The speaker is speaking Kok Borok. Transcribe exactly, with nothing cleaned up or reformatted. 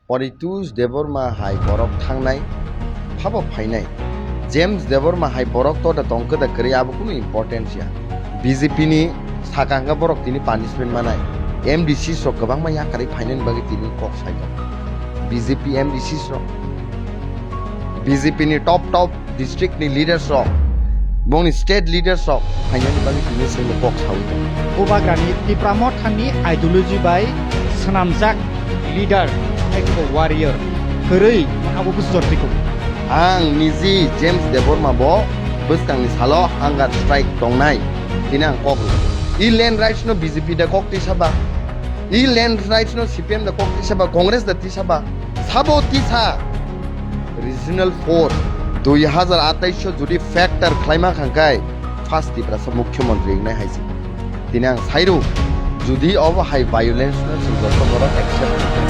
Paritosh Debbarma hai borok thangnai, phabo phainai. James Debbarma hai borok to da tongkhe da kwrwi, abo kunu importance ya. B J P ni saka hwnkhe borok tini punishment manai. M D Cs rok kwbangma yakarwi phainani bagwi tini kok sai tongo. B J P M D Cs rok, B J P ni top top district ni leaders rok, bongni state leaders rok phainani bagwi tini chwngno kok sawi tongo. Bubagrani Tipra Mothani ideology bai swnamjak leader, eko warrior kwrwi abo bujor tiko. Ang niji James Debbarma bo bwskangni salo hunger strike tongnai, tini ang kok rw. I land rights no B J P da kok tisa ba? I land rights no C P M da kok tisa ba? Congress da tisa ba? Sabo tisa? Regional four dui hazar atais o jodi factor khlaima kha khe first Tiprasa mukhyamantri wngnai hai se. Tini ang sai rw, jodi obo hai violence no chwng joto borok accept